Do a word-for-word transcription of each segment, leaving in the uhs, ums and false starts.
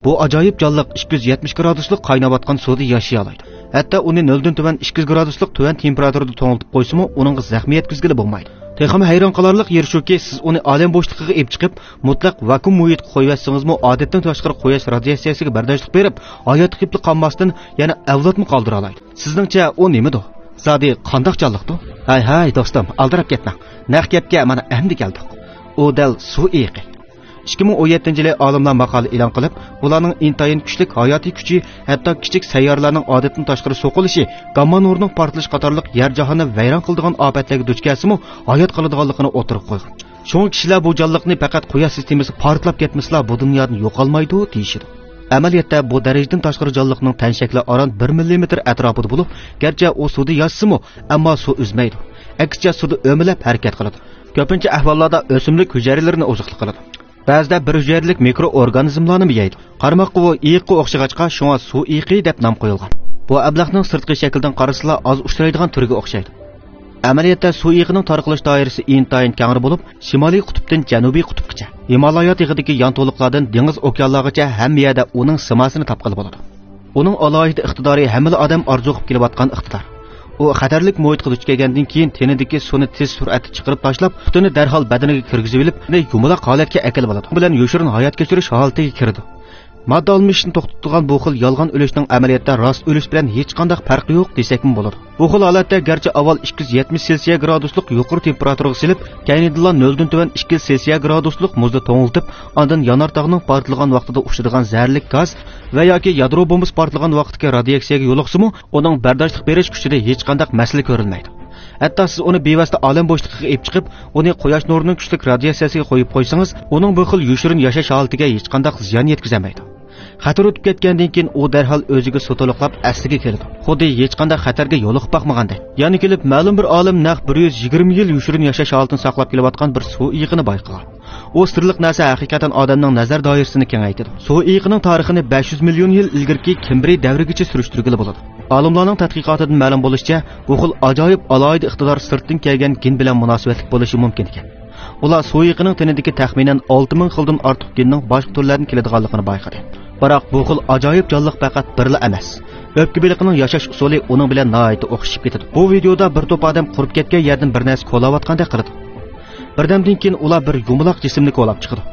بۇ ئاجايىپ جانلىق ئىككى يۈز يەتمىش گرادۇسلۇق قايناۋاتقان سۇدا ياشىيالايدۇ. ھەتتا ئۇنى نۆلدىن تۆۋەن ئىككى يۈز گرادۇسلۇق تۆۋەن تېمپېراتۇرىدا توڭلىتىپ قويسىمۇ، ئۇنىڭغا زەخمى يەتكۈزگىلى بولمايدۇ. تېخىمۇ ھەيران قالارلىق يېرى شۇكى، سىز ئۇنى ئالەم بوشلۇقىغا ئېلىپ چىقىپ، مۇتلەق ۋاكۇئۇم مۇھىتقا قويۇۋەتسىڭىزمۇ، ئادەتتىن تاشقىرى قۇياش رادىياتسىيەسىگە بەرداشلىق بېرىپ، ھاياتلىقىپلا قالماستىن، يەنە ئەۋلادمۇ قالدۇرالايدۇ. سىزنىڭچە ئۇ نېمىدۇ؟ زادى قانداق جانلىقتۇ؟ ھەي، ھەي، دوستۇم، ئالدىراپ كەتمەڭ. نەق گەپكە مانا ئەمدى كەلدۇق. ئۇ دەل سۇ ئېيىقى. ئىككى مىڭ ئون يەتتىنچى يىلى ئالىملار ماقالە ئېلان قىلىپ، ئۇلارنىڭ ئىنتايىن كۈچلۈك ھاياتىي كۈچى، ھەتتا كىچىك سەييارىلارنىڭ ئادەتتىن تاشقىرى سوقۇلۇشى، گامما نۇرىنىڭ پارتلىشى قاتارلىق يەر جاھاننى ۋەيران قىلىدىغان ئاپەتلەرگە دۇچ كەلسىمۇ، ھايات قالىدىغانلىقىنى ئوتتۇرىغا قويغان. شۇڭا كىشىلەر بۇ جانلىقنى پەقەت قۇياش سىستېمىسى پارتلاپ كەتمىسىلا، بۇ دۇنيادىن يوقالمايدۇ دېيىشىدۇ. ئەمەلىيەتتە بۇ دەرىجىدىن تاشقىرى جانلىقنىڭ تەن شەكلى ئاران بىر مىللىمېتىر ئەتراپىدا بولۇپ، گەرچە ئۇ سۇدا ياشىسىمۇ، ئەمما سۇ ئۈزمەيدۇ. ئەكسىچە سۇدا ئۆمىلەپ ھەرىكەت قىلىدۇ. كۆپىنچە ئەھۋاللاردا ئۆسۈملۈك ھۈجەيرىلىرىنى ئوزۇقلۇق قىلىدۇ. بەزىدە بىر ھۈجەيرىلىك مىكرو ئورگانىزملارنىمۇ يەيدۇ. قارىماققا ئۇ ئېيىققا ئوخشىغاچقا، شۇڭا سۇ ئېيىقى دەپ نام قويۇلغان. بۇ ئەبلەخنىڭ سىرتقى شەكلىدىن قارىسىلا ئاز ئۇچرايدىغان تۈرگە ئوخشايدۇ. ئەمەلىيەتتە سۇ ئېيىقىنىڭ تارقىلىش دائىرىسى ئىنتايىن كەڭرى بولۇپ، شىمالىي قۇتۇپتىن جەنۇبىي قۇتۇپقىچە، ھىمالايا تېغىدىكى يان تولۇقلاردىن دېڭىز ئوكيانلارغىچە ھەممە يەردە ئۇنىڭ سىماسىنى تاپقىلى بولىدۇ. ئۇنىڭ ئالاھىدە ئىقتىدارى ھەممىلا ئادەم ئارزۇ قىلىپ كېلىۋاتقان ئىقتىدار. ئۇ خەتەرلىك مۇھىتقا دۇچ كەلگەندىن كېيىن تېنىدىكى سۇنى تېز سۈرئەتتە چىقىرىپ تاشلاپ، پۇتىنى دەرھال بەدىنىگە كىرگۈزۈۋېلىپ، يۇمىلاق ھالەتكە ئەكېلىۋالىدۇ. بۇ بىلەن يوشۇرۇن ھايات كەچۈرۈش ھالىتىگە كىرىدۇ. ماددا ئالمىشىشنى توختىتىدىغان بۇ خىل يالغان ئۆلۈشنىڭ ئەمەلىيەتتە راست ئۆلۈش بىلەن ھېچقانداق پەرقى يوق دېسەكمۇ بولىدۇ. بۇ خىل ھالەتتە گەرچە ئاۋۋال ئىككى يۈز يەتمىش سېلسىيە گرادۇسلۇق يۇقىرى تېمپېراتۇرىغا سېلىپ، كەينىدىنلا نۆلدىن تۆۋەن ئىككى سېلسىيە گرادۇسلۇق مۇزدا توڭلىتىپ، ئاندىن يانار تاغنىڭ پارتلىغان ۋاقتىدا ئۇچىدىغان زەھەرلىك گاز ۋە ياكى يادرو بومبىسى پارتلىغان ۋاقتىدىكى رادىياتسىيەگە يولۇقسىمۇ، ئۇنىڭ بەرداشلىق بېرىش كۈچىدە ھېچقانداق مەسىلە كۆرۈلمەيدۇ. ھەتتا سىز ئۇنى بىۋاسىتە ئالەم بوشلۇقىغا ئېلىپ چىقىپ، ئۇنى قۇياش نۇرىنىڭ كۈچلۈك رادىياتسىيەسىگە قويۇپ قويسىڭىز، ئۇنىڭ بۇ خىل يوشۇرۇن ياشاش ھالىتىگە ھېچقانداق زىيان يەتكۈزەلمەيدۇ. خەتەر ئۆتۈپ كەتكەندىن كېيىن ئۇ دەرھال ئۆزىگە سۇ تولۇقلاپ ئەسلىگە كېلىدۇ. خۇددى ھېچقانداق خەتەرگە يولۇقۇپ باقمىغاندەك. يەنە كېلىپ مەلۇم بىر ئالىم نەق بىر يۈز يىگىرمە يىل يوشۇرۇن ياشاش ھالىتىنى ساقلاپ كېلىۋاتقان بىر سۇ ئېيىقىنى بايقىغان. ئۇ سىرلىق نەرسە ھەقىقەتەن ئادەمنىڭ نەزەر دائىرىسىنى كېڭەيتىدۇ. سۇ ئېيىقىنىڭ تارىخىنى بەش يۈز مىليون يىل ئىلگىرىكى كېمبرىي دەۋرىگىچە سۈرۈشتۈرگىلى بولىدۇ. ئالىملارنىڭ تەتقىقاتىدىن مەلۇم بولۇشىچە، بۇ خىل ئاجايىپ ئالاھىدە ئىقتىدار سىرتتىن كەلگەن گېن بىلەن مۇناسىۋەتلىك بولۇشى مۇمكىن ئىكەن. ئۇلار سۇ ئېيىقىنىڭ تېنىدىكى تەخمىنەن ئالتە مىڭ خىلدىن ئارتۇق گېننىڭ باشقا تۈرلەردىن كېلىدىغانلىقىنى بايقىدى. بىراق بۇ خىل ئاجايىپ جانلىق پەقەت بىرلا ئەمەس. ئۆپكە بېلىقىنىڭ ياشاش ئۇسۇلى ئۇنىڭ بىلەن ناھايىتى ئوخشىشىپ كېتىدۇ. بۇ ۋىدېئودا بىر توپ ئادەم قۇرۇپ كەتكەن يەردىن بىر نەرسە كولاۋاتقاندەك قىلىدۇ. بىردەمدىن كېيىن ئۇلار بىر يۇمىلاق جىسىمنى كولاپ چىقىدۇ.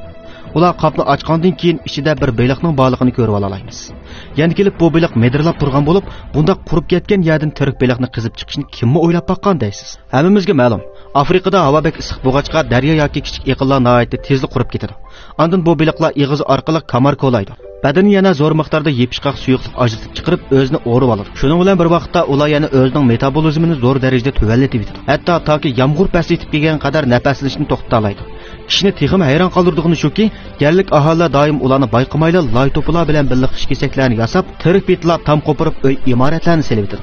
ئۇلار قاپنى ئاچقاندىن كېيىن ئىچىدە بىر بېلىقنىڭ بارلىقىنى كۆرۈۋالالايمىز. يەنە كېلىپ بۇ بېلىق مىدىرلاپ تۇرغان بولۇپ، بۇنداق قۇرۇپ كەتكەن يەردىن تىرىك بېلىقنى قېزىپ چىقىشنى كىممۇ ئويلاپ باققان دەيسىز؟ ھەممىمىزگە مەلۇم، ئافرىقىدا ھاۋا بەك ئىسسىق بولغاچقا، دەريا ياكى كىچىك ئېقىنلار ناھايىتى تېزلا قۇرۇپ كېتىدۇ. ئاندىن بۇ بېلىقلار ئېغىزى ئارقىلىق كامار كولايدۇ. بەدىنى يەنە زور مىقداردا يېپىشقاق سۇيۇقلۇق ئاجرىتىپ چىقىرىپ، ئۆزىنى ئورىۋالىدۇ. شۇنىڭ بىلەن بىر ۋاقىتتا ئۇلار يەنە ئۆزىنىڭ مېتابولىزمىنى زور دەرىجىدە تۆۋەنلىتىۋېتىدۇ. ھەتتا تاكى يامغۇر پەسلى يېتىپ كەلگەن قەدەر نەپەسلىنىشنى توختىتالايدۇ. كىشىنى تېخىمۇ ھەيران قالدۇرىدىغىنى شۇكى، يەرلىك ئاھالىلەر دائىم ئۇلارنى بايقىمايلا لاي توپىلار بىلەن بىللە خىش كېسەكلەرنى ياساپ، تىرىك پېتىلا تام قوپۇرۇپ ئۆي ئىمارەتلەرنى سېلىۋېتىدۇ.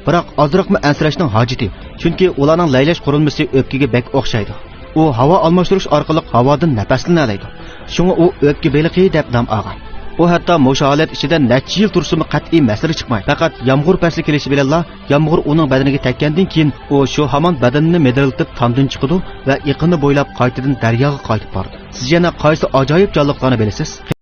بىراق ئازراقمۇ ئەنسىرەشنىڭ ھاجىتى يوق، چۈنكى ئۇلارنىڭ لەيلەش قۇرۇلمىسى ئۆپكىگە بەك ئوخشايدۇ. ئۇ ھاۋا ئالماشتۇرۇش ئارقىلىق ھاۋادىن نەپەسلىنەلەيدۇ. شۇڭا ئۇ ئۆپكە بېلىقى دەپ نام ئالغان. ئۇ ھەتتا مۇشۇ ھالەت ئىچىدە نەچچە يىل تۇرسىمۇ قەتئىي مەسىلە چىقمايدۇ. پەقەت يامغۇر پەسلى كېلىشى بىلەنلا يامغۇر ئۇنىڭ بەدىنىگە تەگكەندىن كېيىن ئۇ شۇ ھامان بەدىنىنى مىدىرلىتىپ تامدىن چىقىدۇ ۋە ئېقىننى بويلاپ قايتىدىن دەرياغا قايتىپ بارىدۇ. سىز يەنە قايسى ئاجايىپ جانلىقلارنى بىلىسىز؟